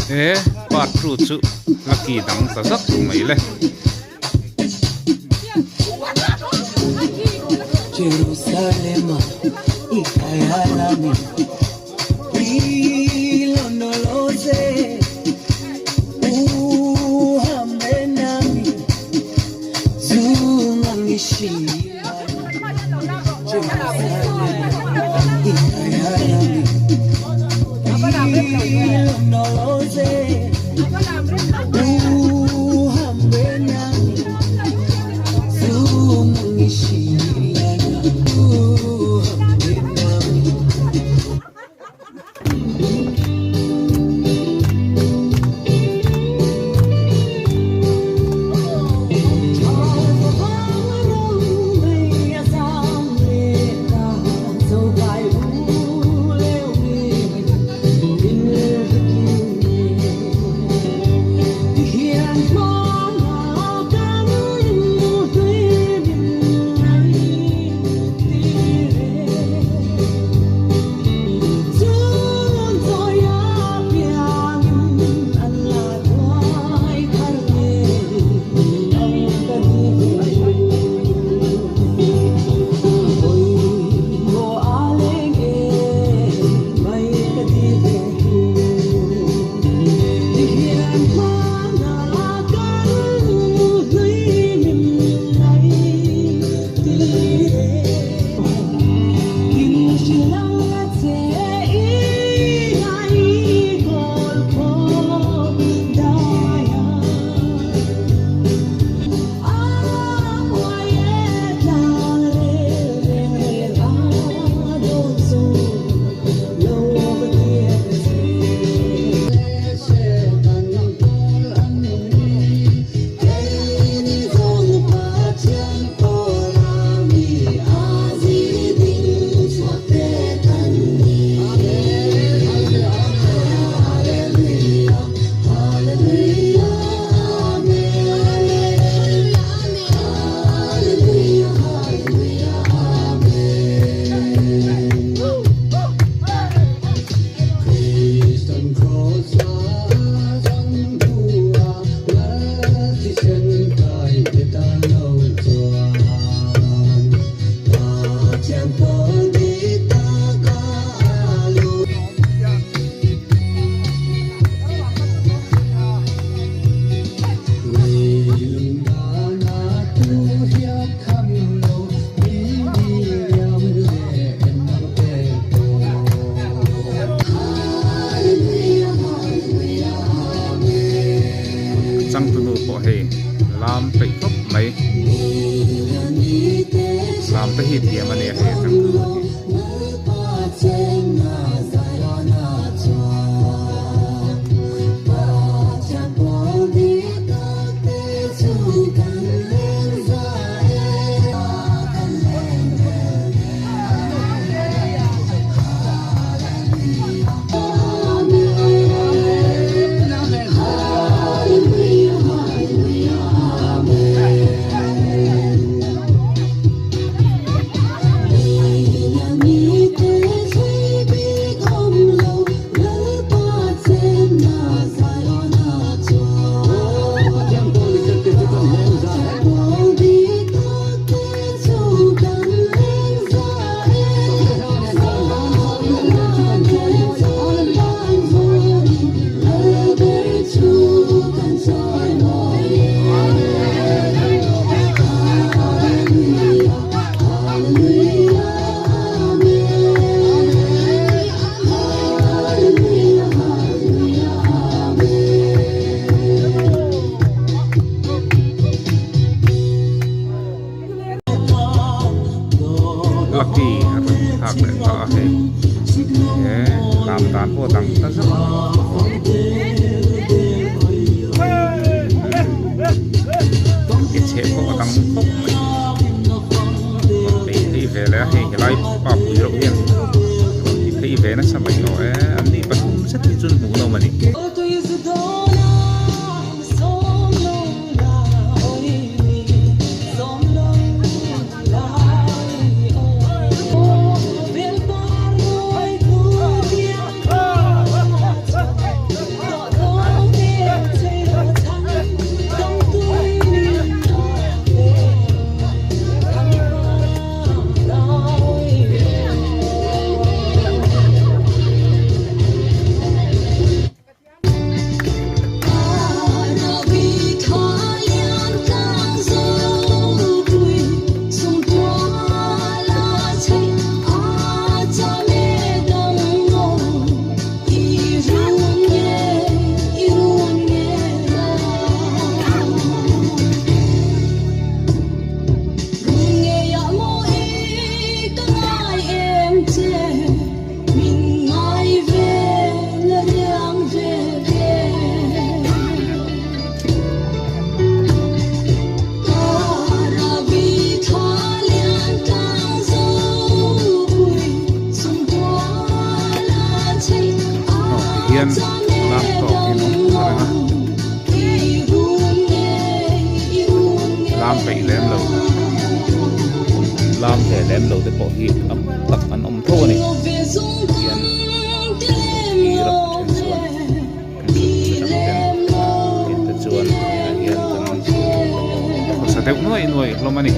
He part two chu lucky dang ta zak mai le. Changtunu pawh hei lam peih khawp mai lam te hi thiam a nia hei changtunu hi. Lucky a rawn thlak leh ta a hei he lam dan pawh dang ta zauh ke chheh pawh a dang khawp mai rawn phei phei ve leh a hei helai pa pui reuh hian rawn ti phei ve nasa mai aw e an ni pathum zet hi chuan hmuhnawm a ni. Zam ve lem lo te pawh hi tam tak an awm tho a ni. Tihian thir a then chuan kan thut atang ten tin te chuan tunah hian kan khawsa deuh nuaih nuaih hlawm a ni.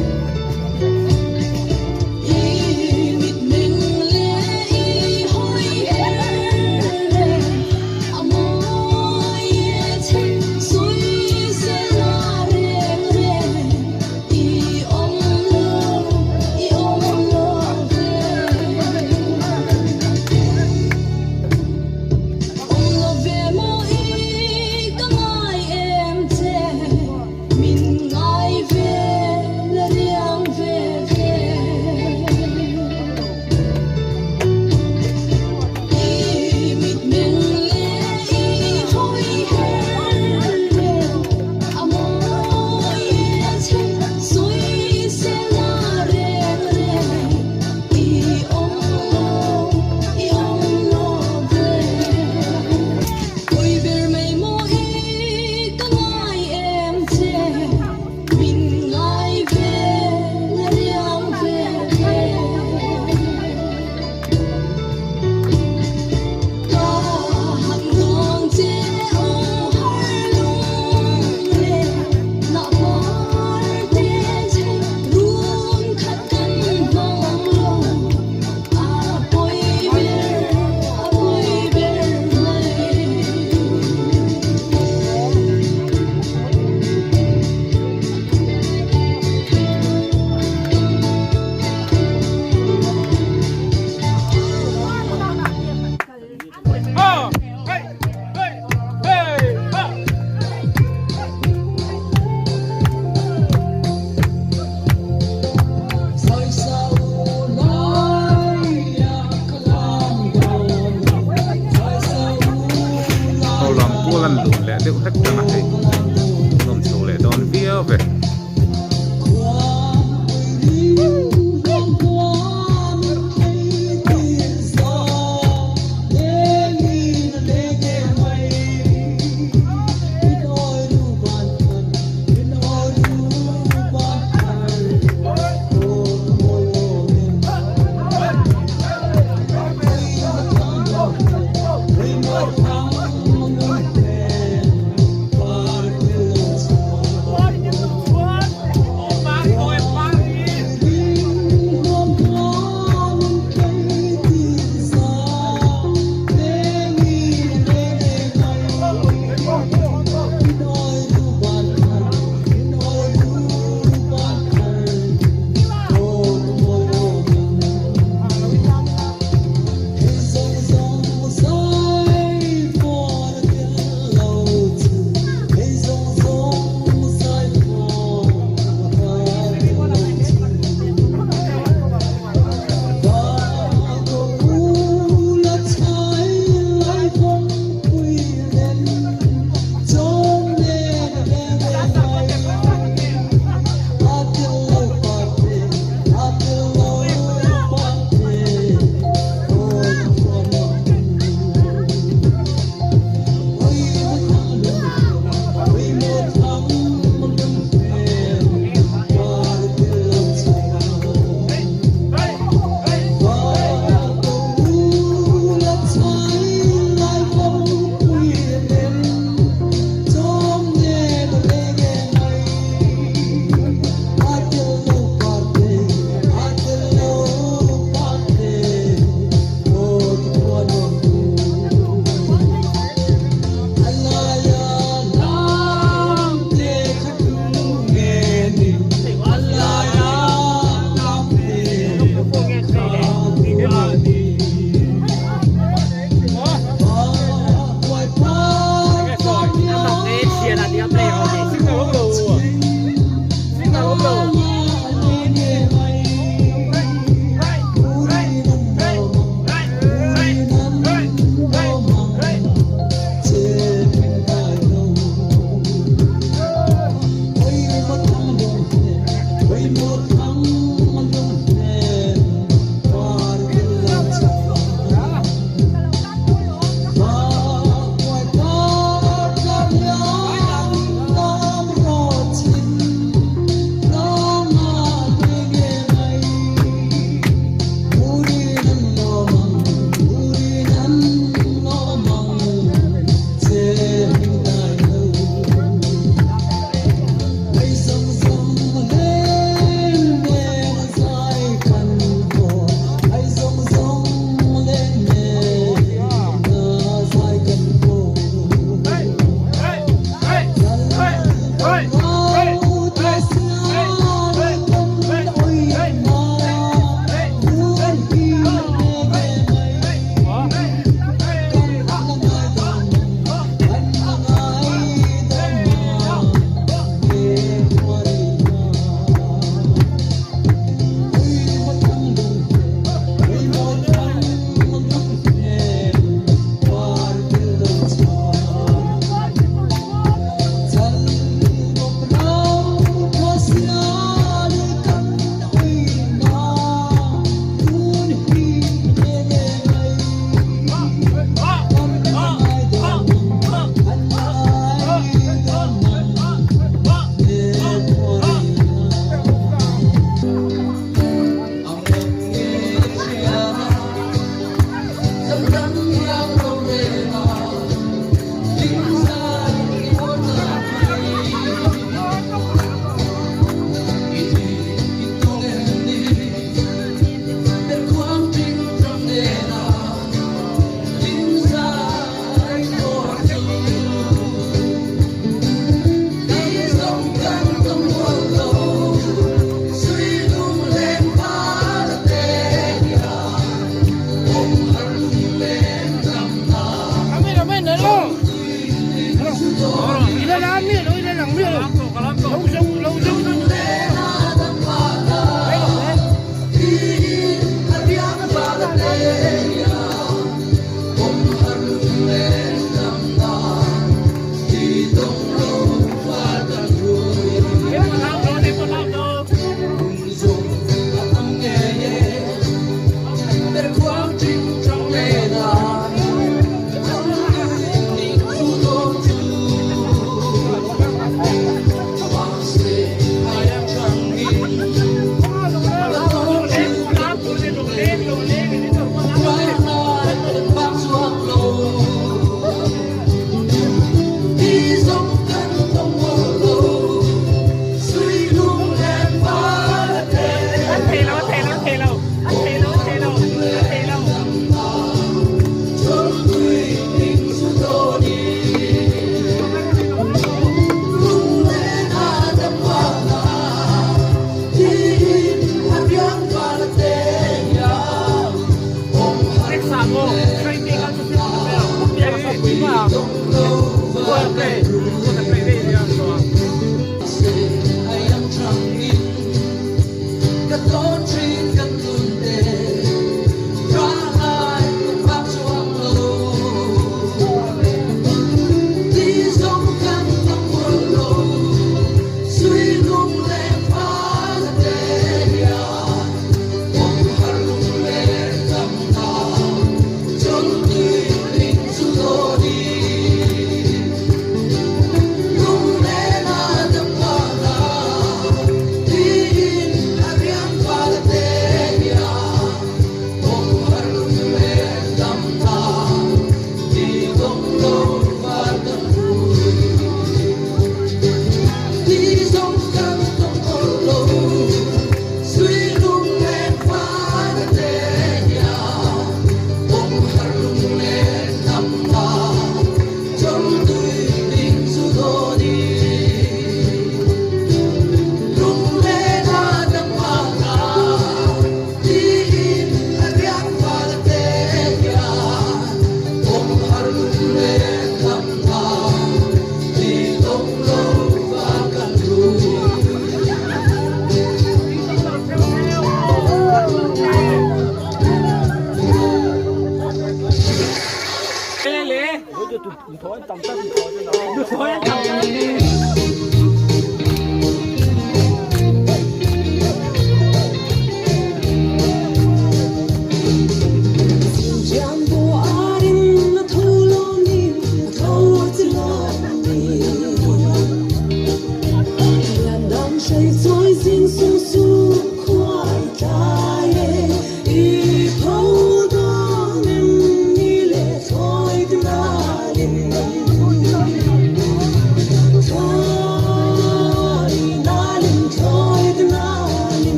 He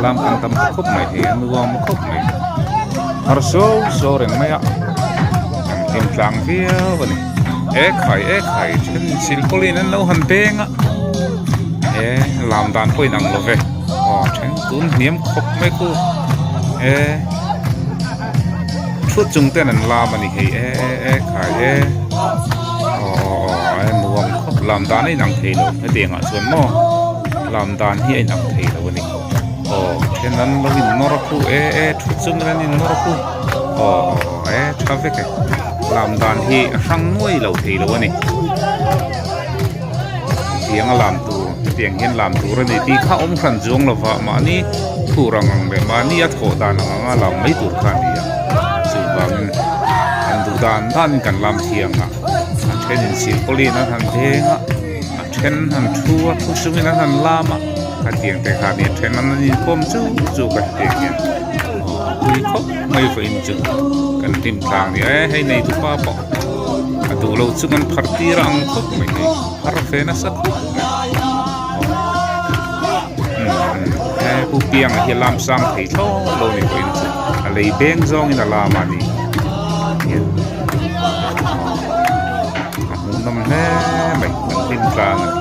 lam an tam ta khawp mai hei a nuam khawp mai. phar suau suau reng mai a an hlim tlang viau a ni e khai e khai then silpawlin an lo han beng a e lam dan pawh inang lo ve aw then tun hniam khawp mai khu e thu chung ten an lam a ni hei e e khai e aw aw aw e nuam khawp lam dan a inang thei lo hetiang ah chuan maw lam dan hi a inang thei lo a ni aw then an lo in nawr a khu e e thu chungin an in nawr a khu aw aw e tha vek e lam dan hi a hrang nuai lo thei lo a ni tiang a lam tur hetiang hian lam tur a ni tih kha awm hran chuang lova mahni thur ang ang leh mahni a thawh dan ang anga lam mai tur kha a ni a chuvangin an duh dan danin kan lam thiang a a thenin silpawlin an han veng a a then han thu a thu chungin an han lam a hetiang te kha a ni a then an inkawm chuk chuk a hetiang hian aw a pui khawp mai vawiin chu kan hlim tlang a ni e hei nei tupa pawh. A duh lo chu kan phar tir ang khawp mai hei phar ve nasa khawp mai he pu pianga hi a lam sang thei thlawt lo ni pawhin chu a lei beng zawngin a lam a ni a hmuhnawm hle mai kan hlim tlang a ni.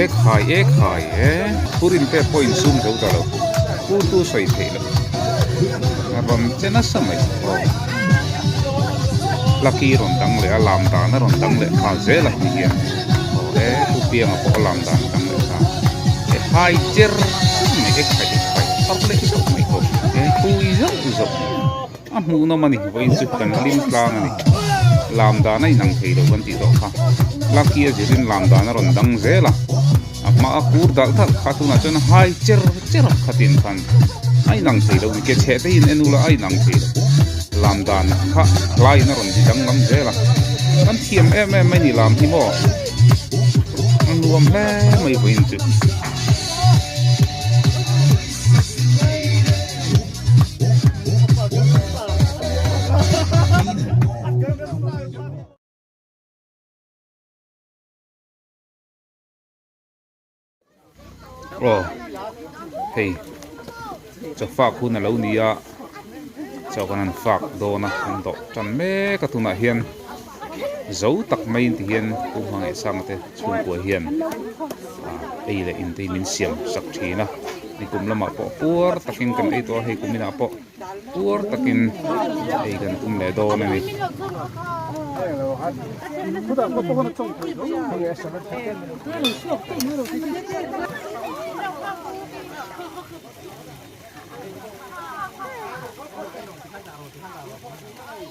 E khai e khai e thurin te pawh insum zo ta lo tu tu sawi theih loh a rawn che nasa mai aw lucky rawn dang leh a lam dan a rawn dang leh nghal zel a ti hian aw e pu pianga pawh a lam dan a dang leh nghal e hai cher mai e khai e khai phar leh zauh mai aw e pui zauh zauh mai. A hmuhnawm a ni, vawiin chu kan hlim tlang a ni. Lam dan a inang thei lo kan tih tawh kha. Lucky a zirin lam dan a rawn dang zel a, a hma a kur dalh dalh kha tunah chuan a hai cher cher a khatin khan a inang thei lo ni. Ke chheh te hi in en ula a inang thei lo. Lam dan kha hlaiin a rawn ti danglam zel a. Kan thiam em em mai ni lam hi maw? A nuam hle mai vawiin chu. Aw hei chaw fak hun a lo ni a chaw kan han fak dawn a an dawh tan mek a tunah hian zo tak mai in ti hian pu hmangaihsanga te chhungkua hian ei leh in te hi min siam sak thin a nikum lamah pawh puar takin kan ei tawh a hei kum inah pawh puar takin ei kan tum leh dawn a ni.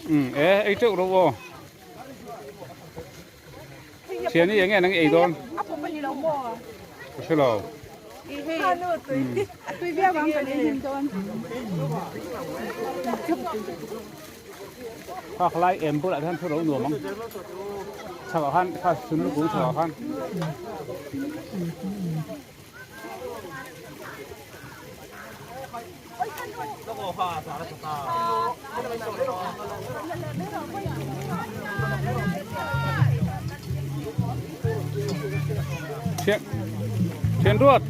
E ei teuh rawh aw. Thiani eng nge nang ei dawn? A pawm a ni lo maw? Ka hre lo. A tui viau ang kan ei hlim dawn. Kha khalai em bulah hian thu ro nuam ang. Chhakah khan kha sun kung chhakah khan. Thian thian ruat.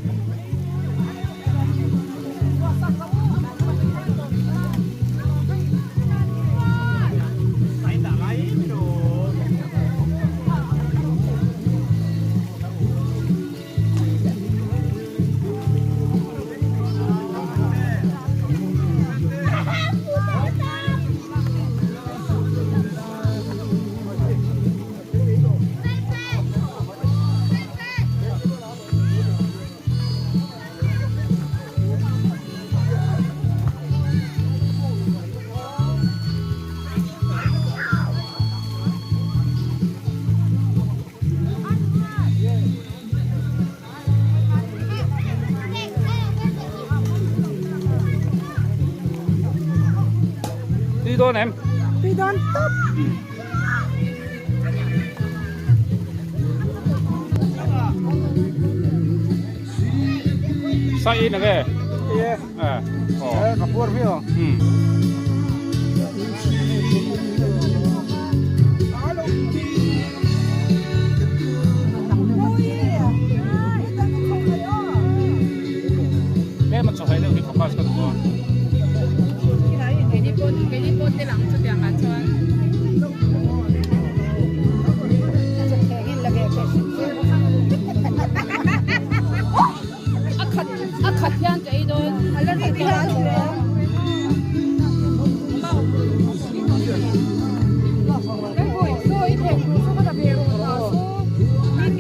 Tui dawn em? Tui dawn tawp. Sai in ange? Ie. Eh. Oh. Eh, ka puar viau. Tlem a chaw hai deuh hi focus ka duh a. Keini pawh keini pawh tel ang chutiang ah chuan. A khat a khat hian ka ei dawn.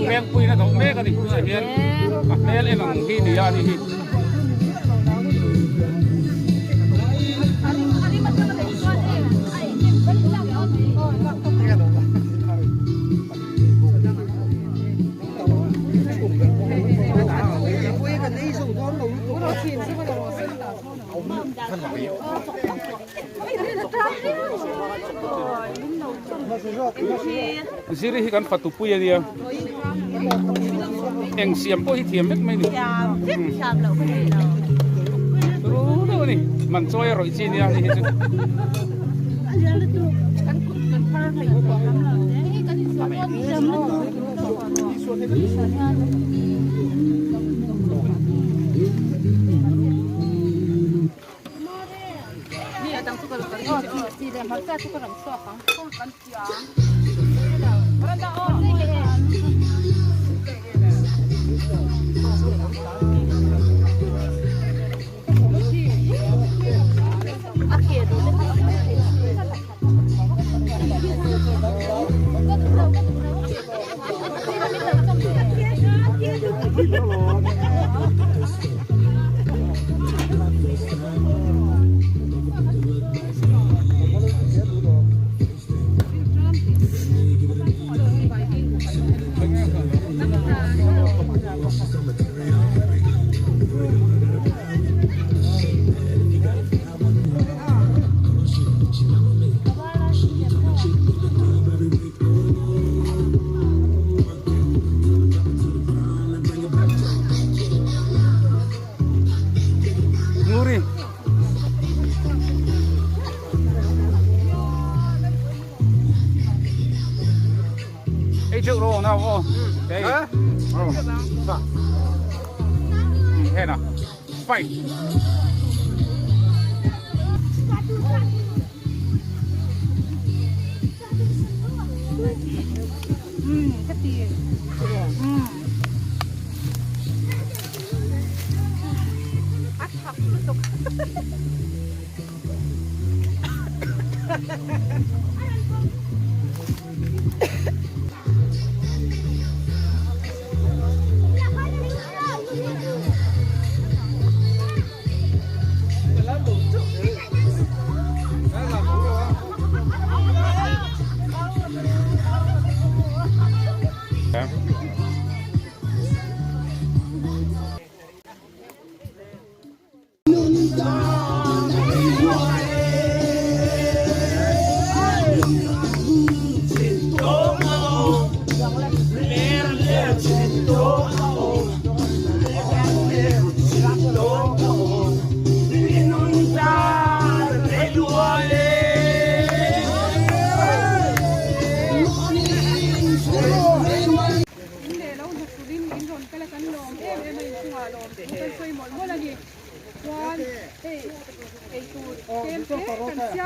Rengpuiin a dawh mek a ni tunah hian a hmel en ang hi nia a ni hi. Ziri hi kan fatu pui a nia eng siam pawh hi thiam vek mai a ni ru deuh a ni man chawi a rawih chi nia hei hi chu. Nguri. Ei cheu ro na aw. Hey. Hena. Fight.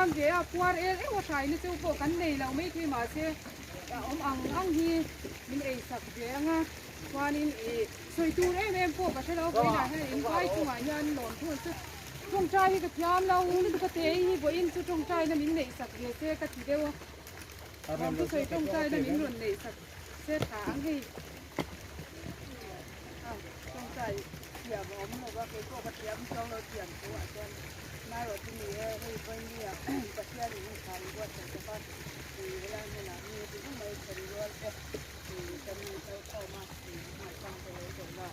siam ve a, puar el emaw hraina cheu pawh kan nei loh maithei mahse a awm ang ang hi min ei sak ve ang a, chuanin ih sawi tur em em pawh ka hre lo vawiinah hian in vai chungah hian lawmthu an sawi tawngtai hi ka thiam lo lutuk a te hi vawiin chu tawngtaina min neih sak ve se ka ti deuh a, lawmthu sawi tawngtaina min rawn neih sak se tha ang hei. Tawngtai thiam a awm lova, kei pawh ka thiam chuang lo thiam thu ah chuan Marawh chu ni e, hei Vawinia Pathian in hmun in buatsaih bawk a, ih helai hmunah mi heti zung mai then rual te ih kan kal khawm a, ih hmaisang te lo zawh na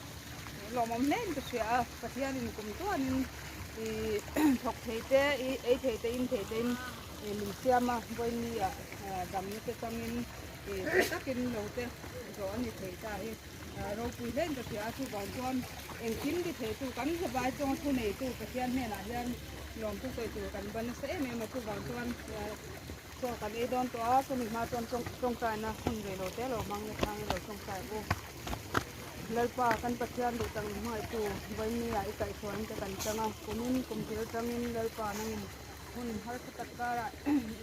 lawmawm hle in ka hria a, Pathian in kum tuanin ih thawk thei te ih ei thei te in thei te in ih min siam a, Vawinia damna te changin ih tha takin lo te zawh a ni thei ta hi. Ropui hlein ka hria a, chuvang chuan engkim ti theitu kan zavai chunga thu neitu Pathian hnenah hian lawmthu sawi tur kan ban nasa em em a, chuvang chuan chaw kan ei dawn tawh a, chumi hma chuan tawngtaina hun rei lo te lo hmang nge thang ilo tawngtai u. Lalpa kan Pathian duh tak min hmangaihtu Vawinia i kaihhruaiin te kan chang a, kumin kum thil changin Lalpa nangin hun harsa tak karah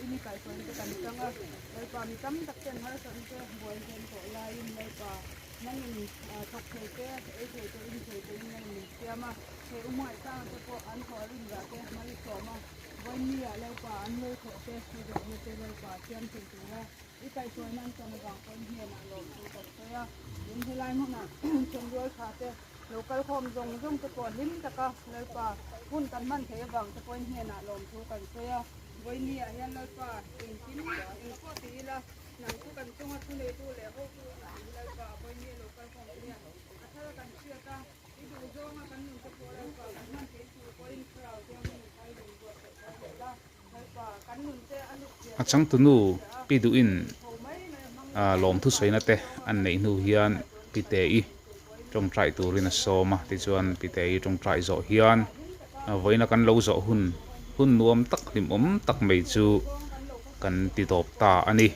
i ni kaihhruaiin te kan chang a, Lalpa mi tam tak ten harsatna te buai zen tawh laiin Lalpa nangin thawk thei te, ei thei te, in thei te in nangin min siam a, hei u Hmuaisanga te pawh an thawh rim rah te malsawm a, Vawinia Lalpa an lo thawh te i zawhna te Lalpa siam thei tura i kaihhruaina an chan avang pawhin hnenah lawmthu kan sawi a, in helai hmunah chawmrual tha te lo kal khawm zawng zawng te pawh hlim taka Lalpa hun kan hman theih avang te pawhin hnenah lawmthu kan sawi a. Vawinia hian Lalpa engkim engpawh ti ila, nang chu kan chunga thu neitu leh hotu a ni ang Lalpa, Vawinia lo kal khawm te hian a thar a kan hriat a, i duh zawnga kan nun te pawh Lalpa kan hman theih tur pawhin Thlarau Thianghlim in thar min buatsaih thar leh la, Lalpa kan nun te a lut zia A te changtunu hria a, Pi Duhin ho mai mai a hmang lawmthu sawina te an neih hnu hian Pi Tei tawngtai turin a sawm a, tichuan Pi Tei tawngtai zawh hian vawiina kan lo zawh hun hun nuam tak hlimawm tak mai chu kan ti tawp ta a ni.